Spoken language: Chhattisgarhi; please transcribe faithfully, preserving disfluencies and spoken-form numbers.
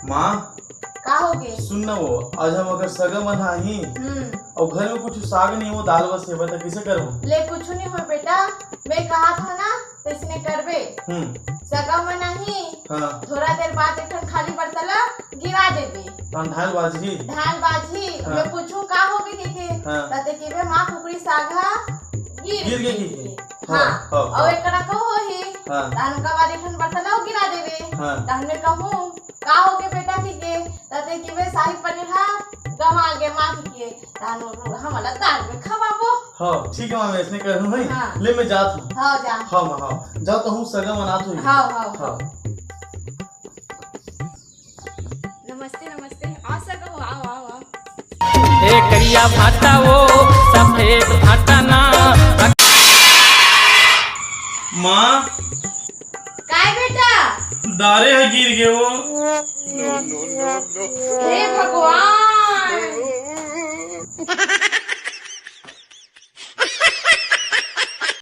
माँ, का होगे? सुन न वो, आज हमर घर सगा मन आही, हम्म। अउ घर में कुछ साग नहीं हो, दाल बस हे, बता कइसे करहूँ? ले कुछ नहीं हो बेटा, मैं कहा था ना, तइसने करबे। हम्म। सगा मन आही, हाँ। थोड़ा देर बाद एक ठन खाली बर्तन ला गिरा देबे। हाँ, ढाल बाजही। ढाल बाजही, हाँ। मैं पूछूं का होगे कहिके, हाँ। त तैं कहिबे माँ कुकरी साग हा गिर गिर गे गे कहिके। हाँ, हाँ, हाँ, अउ हाँ। एक करा को होही, हाँ। तहन ओकर बाद एक ठन बर्तन ला गिरा देबे। हाँ। तहन मैं कहूँ, का होगे बेटा कहिके, त तैं कहिबे शाही पनीर हा गमा गे माँ कहिके, तहन हमला दाल में खवाबो। हाँ, ठीक है माँ, मैं अइसने करहूँ भाई। हाँ। ले मैं जात हूँ। हाँ, जा। हाँ माँ, हाँ। जात हूँ, सगा मन आत होही। हाँ, हाँ, हाँ। हाँ। नमस्ते, नमस्ते। आ सगा हो, आओ, आओ, आओ। ए करिया भाटा वो, सफेद भाटा ना। माँ। काय बेटा? दारे ह गिर गे वो। हे भगवान,